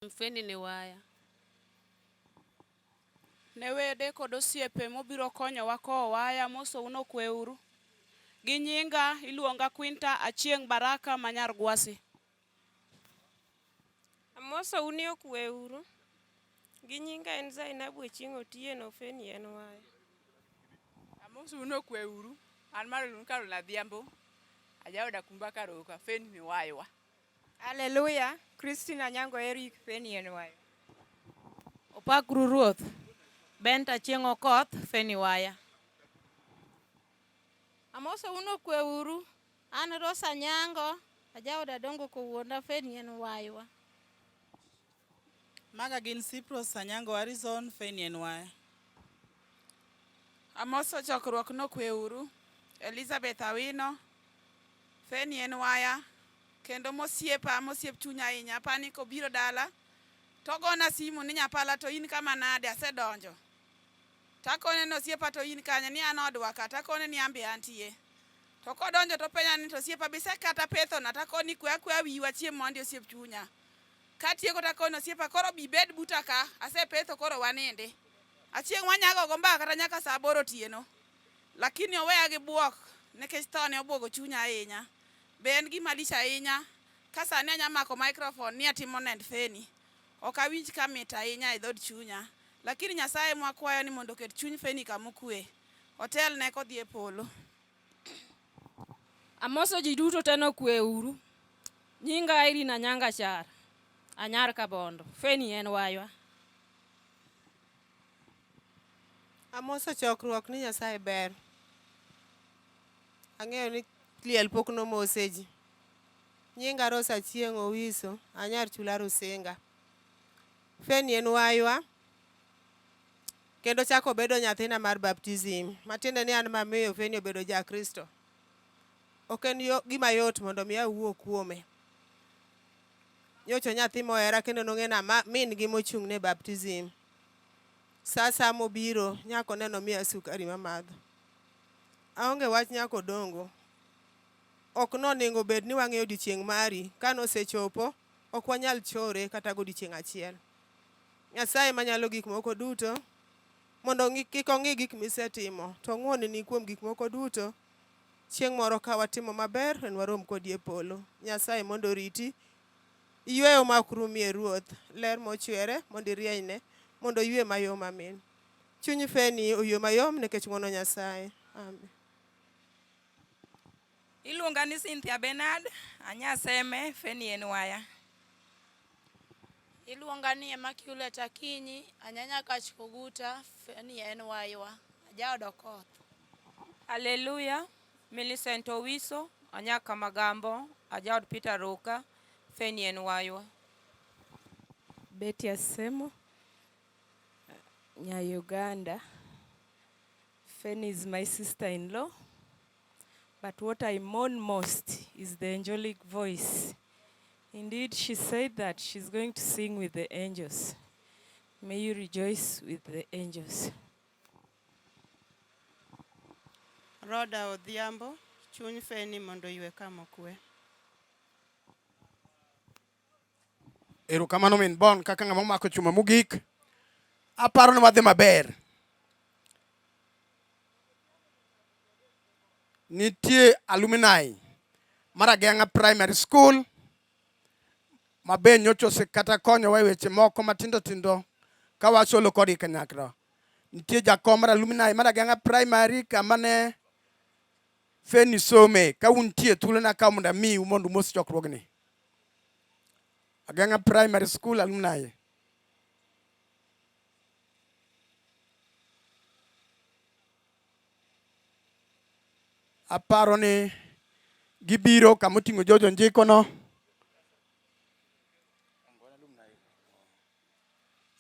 Mfeni ni waya. Ne wede kod osiepe mobiro konyowa kowo waya, amosou ni okwe uru. Gi nyinga iluonga Quinta Achieng' Baraka ma nyar Gwasi. Amosou ni okwe uru. Gi nyinga en Zainabu Achieng' Otieno Feni en waya. Amosou ni okwe uru. An Marilyn Carol Adhiambo, ajaoda Kumba Karoka, Feni ni waywa. Haleluya, Christine Anyango Eric Feni en waya. Opakru Ruoth. Benta Achieng' Okoth, Feni waya. Amosou ni okwe uru. An Rose Anyango, ajaoda Dongo Kowuonda, Feni en waywa. Maga gin Cyprus Anyango Harrison, Feni en waya. Amoso chokruok nokwe uru. Elizabeth Awino, Feni en waya, kendo mosiepa, mosiep chunya ahinya. Apani kobiro dala, to ogona simu ni nyapala to in kama nade, asedonjo. Takone ni osiepa to in kanye, ni an odwa ka, takone ni an be antie. To kodonjo to openja ni to osiepa be isekata pethona, takone ni kwe akweya wiyi wachiem mondi osiep chunya. Katieko takone osiepa koro bi bed buta ka, asepetho koro wanindi. Achieng' wanyago go mbaka kata nyaka saa aboro otieno. Lakini oweya gi buok nikech thone obuogo chunya ahinya. Be en gima lich ahinya ka sani anya mako microphone ni atimo nend Feni. Ok awinj ka mit ahinya e dhood chunya. Lakini Nyasaye mwakwayo ni mondo oket chuny Feni kama okwe. Otelne kodhi e polo. Amoso ji duto te nokwe uru. Nyinga Irene Anyanga Char. Anyar Kabondo. Feni en waywa. Amoso chokruok ni Nyasaye ber. Ang'eyo ni liel pok nomose ji. Nyinga Rose Achieng' Owiso, anyar Chula Rusinga. Feni en waywa, kendo chako bedo nyathina mar baptism, matiende ni an mamiyo Feni obedo ja Kristo. Ok en yo, gima yot mondo mi awuo kuome. Nyocha nyathi mohera kendo nong'ena ma min gi mochung' ne baptism. Sa asaya mobiro, nyaka oneno miya sukari mamadho. Aonge wach nyaka odongo. Ok nonego bed ni wang'eyo odiechieng' mari. Ka nosechopo, ok wanyal chore kata godiechieng' achiel. Nyasaye manyalo gik moko duto, mondo kik ong'i gik misetimo, to ong'wonni kuom gik moko duto. Chieng' moro ka watimo maber, en warom kodi e polo. Nyasaye mondo oriti. Iyweyo ma ok rumie Ruoth, ler mochwere mondo irienyne, mondo oywe mayom amin. Chuny Feni oywe mayom nikech ng'wono Nyasaye. Amen. Iluonga ni Cynthia Bernard, anya Seme, Feni en waya. Iluonga ni Immaculate Akinyi, anya Nyakach Koguta, Feni en waywa. Ajaod Okoth. Haleluya, Millicent Owiso, anya Kamagambo, ajaod Peter Ruka, Feni en waywa. Betty Asemo, nya Uganda. Feni is my sister-in-law. But what I mourn most is the angelic voice. Indeed, she said that she's going to sing with the angels. May you rejoice with the angels. Roda Odhiambo, chuny Feni mondo oywe kama okwe. Erokamano min Bon kaka ng'ama omako chuma mogik. Aparo ni wadhi maber. Nitie alumni mar Ageng'a Primary School ma be nyocha osekata konyowa e weche moko matindo tindo ka wasolo kodgi kanyakla. Nitie jakom mar alumni mar Ageng'a Primary kama ne Feni some. Ka untie thuolo nakaw mondo amiu mondo umos chokruogni. Ageng'a Primary School alumni. Aparo ni gibiro kama oting'o George Onjiko no.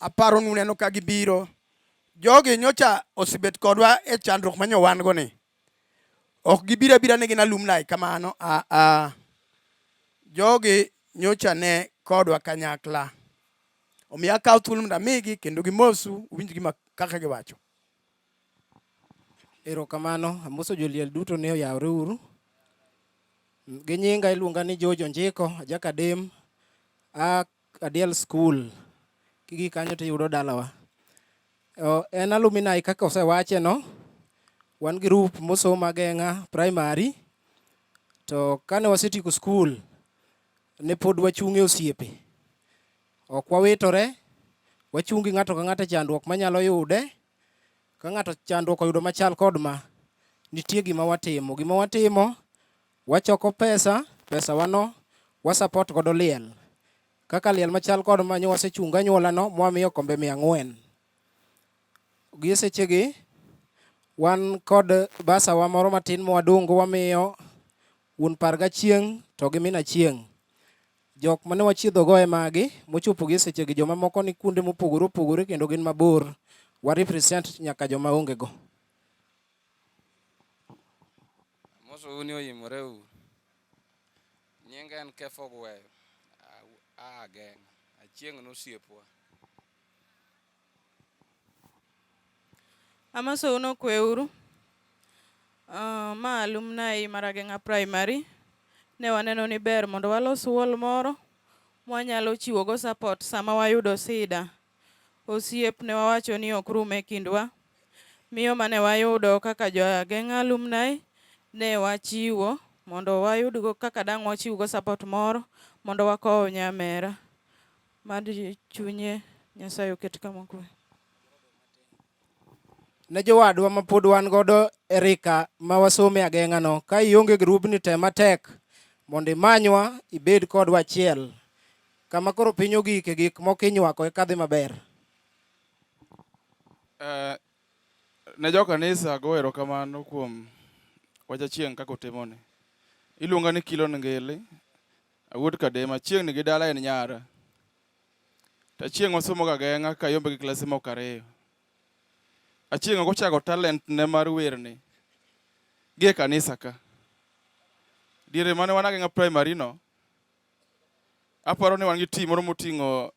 Aparo ni uneno ka gibiro. Jogi nyocha osebet kodwa e chandruok manyo wan go ni. Ok gibiro abira ni gin alumni kamano. A a. Jogi nyocha ne kodwa kanyakla. Omiyo akawo thuolo mondo amigi kendo gimosu uwinj gima kaka giwacho. Erokamano, amoso joliel duto ni oyawre uru. Gi nyinga iluonga ni George Onjiko, ajakadem. Adiel School. Kigik kanyo tiyudo dalawa. En alumni kaka osewache no. Wan group mosomo Ageng'a Primary. To kane wasetieko school, ne pod wachung' e osiepe. Ok wawitore, wachung' gi ng'ato ka ng'ato e chandruok manyalo yude. Ka ng'ato chandruok oyudo machal kod ma, nitie gima watimo. Gima watimo, wachoko pesa, pesa wano, wa support godo liel. Kaka liel machal kod ma nyo wasechung' anyuola no, mwamiyo kombe 400. Gi sechegi, wan kod bursar wa moro matin mwadungo wamiyo wuon Pargachieng' to gi min Achieng'. Jok mane wachiedho go e magi, mochopo gi sechegi joma moko ni kuonde mopogore opogore kendo gin mabor. Wa represent nyaka joma onge go. Amosou ni oimore uru. Nyinga en Kefo Gweyo. Aa Ageng'a. Achieng' nosiepwa. Amosou nokwe uru. Ma alumni mar Ageng'a Primary. Ne waneno ni ber mondo walos wall moro mwanyalo chiwo go support sama wayudo sida. Osiep ne wawacho ni ok rum e kindwa. Miyo mane wayudo kaka jo Ageng'a alumni ne wachiwo mondo wayudgo kaka dang' wachiwgo support moro mondo wakow nyamera. Mad chunye Nyasaye oket kama okwe. Ne jowadwa ma pod wan godo e rika ma wasome Ageng'a no, ka ionge grubni tem matek mondo imanywa ibed kodwa achiel. Kama koro piny ogike gik moko inywako eka dhi maber. Ne jo kanisa ago erokamano kuom wach Achieng' kaka otimoni. Iluonga ni Kilon Ngili, awuod Kadema. Achieng' ni gi dala en nyara. To Achieng' wasomo ga Ageng'a kayombe gi klase moko ariyo. Achieng' ok ochako talent ne mar werni gi e kanisa ka. Diere mane wan Ageng'a Primary no, aparo ni wan gi team moro moting'o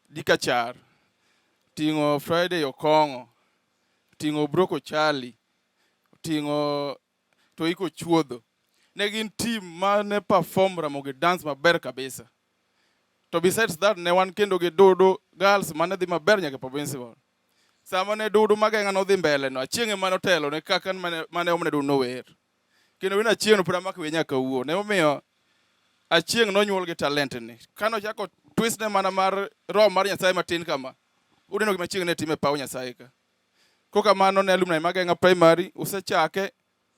Dikachar, ting'o Friday Okong'o, ting'o Broko Charlie, ting'o Toiko Chuodho. Ne gin team mane perform Ramogi dance maber kabisa. To besides that ne wan kendo gi Dudu girls mane dhi maber nyaka e provincial. Sama ne Dudu Mageng'a nodhi mbele no, Achieng' ema notelo ne kaka mane omne Dudu nower. Kendo win Achieng' no pod amako wiye nyaka kawuono. Emomiyo Achieng' nonyuol gi talent ni. Kane ochako twist ne mana mar roho mar Nyasaye matin kama, uneno gima Achieng' ne timo e paw Nyasaye ka. Kokamano ne alumni Mageng'a Primary, usechake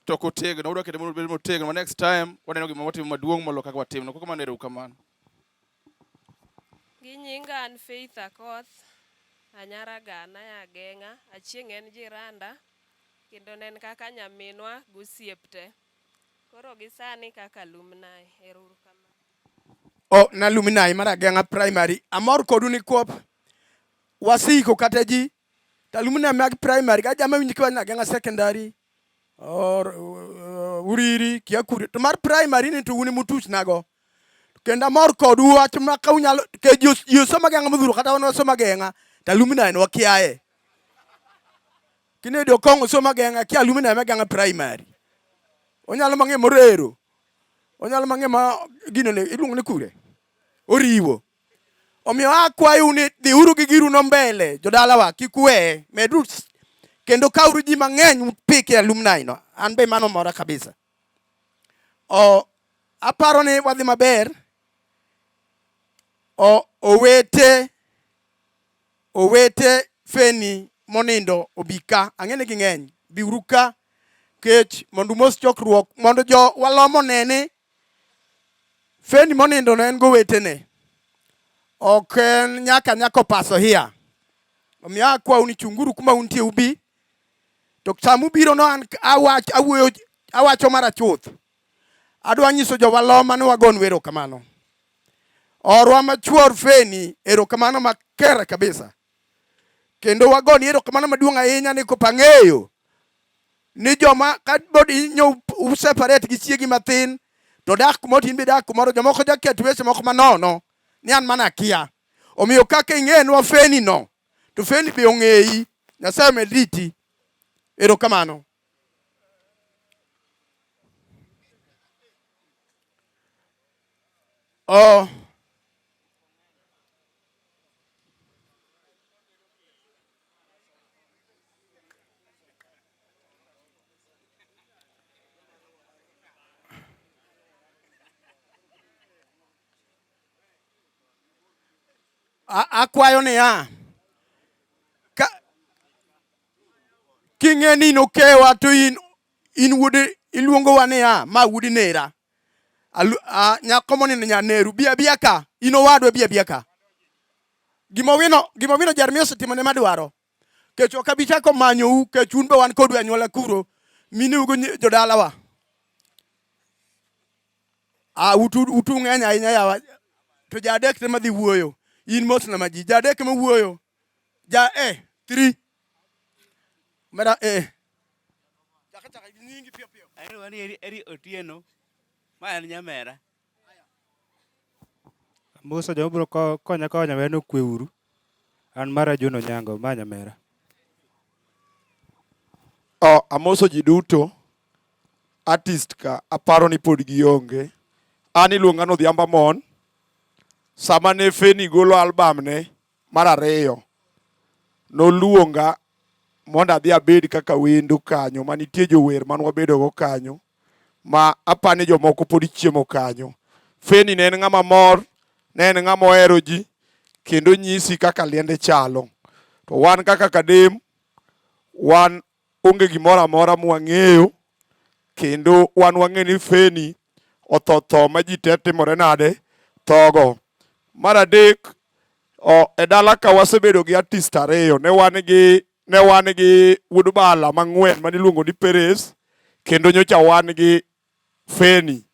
to ok otegno. Udwa kete mondo obed motegno ma next time waneno gima watimo maduong' moloyo kaka watimo. Kokamano ero kamano. Gi nyinga an Faith Akoth, anyar Agana ya Ageng'a. Achieng' en jiranda, kendo ne en kaka nyaminwa gosiep te. Koro gi sani kaka alumni. Ero uru kamano. O, na alumni mar Ageng'a Primary. Amor kodu nikwop wasiko kata ji to alumni mag primary ka jama winj kiwacho ni Ageng'a Secondary or Uriri kia kure to mar primary ni to un emutuch nago. Kendo amor kodu wach ma ka unyalo ke ji osomo Ageng'a modhuro kata wan wasomo Ageng'a to alumni no wakiaye. Kinedi Okong'o somo Ageng'a kia alumni ma Ageng'a Primary. Onyalo mang'e morero. Onyalo mang'e ma gino ne iluongo ni kure? Oriwo. Omiyo akwayou ni dhiuru gi giru no mbele jodalawa kik uweye meduru kendo kawuru ji mang'eny upike alumni no. An be mano mora kabisa. O, aparo ni wadhi maber. O, owete owete Feni monindo obi ka. Ang'e ni ging'eny. Biuru ka kech mondo umos chokruok mondo jo walomo one ni Feni monindo no en gowetene. Ok en nyaka nyako paso hia. Omiyo akwau ni chunguru kuma untie ubi. To sama ubiro no an awach awuoyo awacho mara chuth. Adwa nyiso jowaloma ni wagon erokamano. Orwa machuor Feni erokamano makere kabisa. Kendo wagoni erokamano maduong' ahinya ni kopo ang'eyo ni joma ka bod inyo u separate gi chiegi mathin to dak kumoro to in be idak kumoro jomoko jaket weche moko manono ni an mana akia. Omiyo kaka ing'enwa Feni no to Feni be ong'eyi. Nyasaye omed riti. Erokamano. Oh. Akwayo niya, ka king'e ni in okewa to in in wuod iluongowa niya ma wuod nera. Alu, a, nyako monindo nyaneru bi abiya ka in owadwa bi abiya ka. Gima Owino Jeremia osetimone madwaro. Kech ok abi chako manyou kech un be wan kodu e anyuola kuro mineu go jodalawa. Ah, utu ng'eny ahinya yawa. To ja adek tema dhi wuoyo. In mosna ma ji. Ja adek ema wuoyo. Ja 3. Mera eh. Chaka chaka nyingi piyo piyo. Iluonga ni Eri, Eri Otieno. Ma en nyamera. Amoso joma biro konya konya nyamera okwe uru. An mara John Onyango, ma nyamera. Oh, amoso ji duto. Artist ka aparo ni pod gionge. An iluonga ni Odhiambo Amon. Sama ne Feni golo album ne mar ariyo, noluonga mondo adhi abed kaka wendo kanyo, manitie jower mane wabedogo kanyo, ma apani jomoko pod chiemo kanyo. Feni ne en ng'ama mor, ne en ng'ama ohero ji, kendo nyisi kaka liende chalo. To wan kaka Kadem, wan onge gimoro amora mwang'eyo, kendo wan wang'e ni Feni otho tho ma ji te timore nade thogo. Mar adek, e dala ka wasebedo gi artist ariyo, ne wan gi wuod bala mang'wen mane iluongo ni Perez, kendo nyocha wan gi Feni.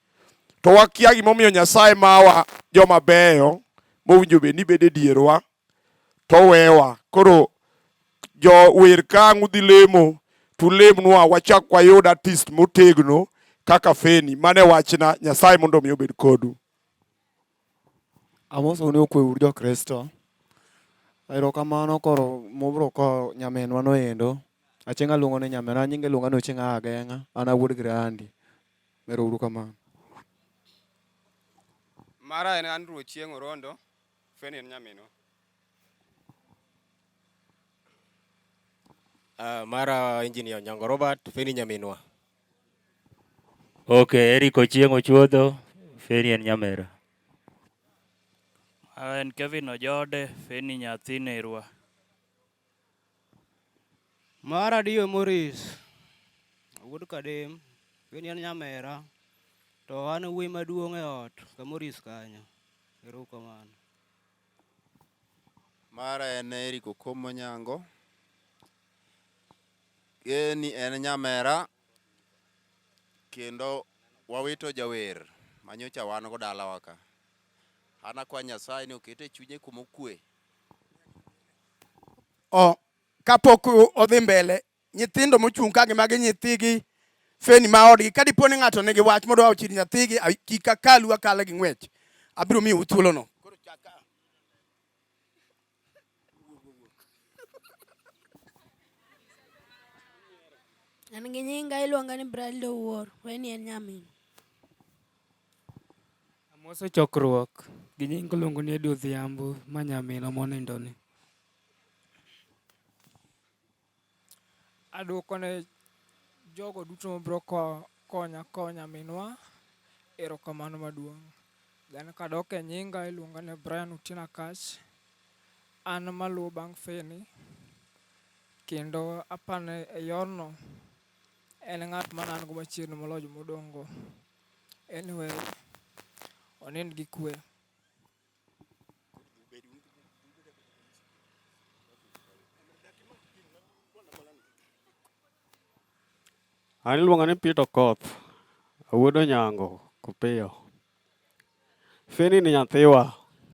To wakia gimomiyo Nyasaye mawa joma beyo mowinjo bed ni bedo e dierwa to wewa. Koro jo wer ka ang' udhi lemo tulemnwa wachak wayud artist motegno kaka Feni. Mano e wachna, Nyasaye mondo omi obed kodu. Amosou ni okwe uru jo Kristo. Erokamano koro mobro ko nyaminwa noendo. Achieng' aluongo ni nyaminwa, nyinge iluonga ni Ochieng' aa Geng'a, an awuod Grandi. Ero uru kamano. Mara en Andrew Ochieng' Orondo, Feni en nyaminwa. Mara Engineer Onyango Robert, Feni nyaminwa. Okay, Eric Ochieng' Ochuodho, Feni en nyamera. En Kevin Ojode, Feni nyathi nerwa. Mara Dio Morris, wuod Kadem, Feni en nyamera, to an wuoyi maduong' e ot ka Morris kanyo. Erokamano. Mara en Eric Okomo Onyango. Feni en nyamera kendo wawito jawer manyocha wan go dalawa ka. An akwa Nyasaye ni okete chunye kuma okwe. Kapok odhi mbele, nyithindo mochung' ka gi magi nyithigi Feni ma odgi. Ka dipo ni ng'ato nigi wach modwa wacho ir nyathigi, kik akalu akala gi ng'wech. Abiro miyou thuolono. Koro chaka. An gi nyinga iluonga ni Braldo Wuor, Feni en nyamin. Amoso chokruok, gi nying iluongo ni Eddie Odhiambo ma nyaminwa monindo ni. Aduoko ne jogo duto mobiro konya kowo nyaminwa erokamano maduong'. Then kadok e nyinga iluonga ni Brian Otieno Akach. An maluwo bang' Feni kendo apani e yorno en ng'at mane an go machiegni moloyo jomodong' go. Anyway, onind gi kwe. An iluonga ni Peter Okoth, awuod Onyango Kopiyo. Feni ni nyathiwa.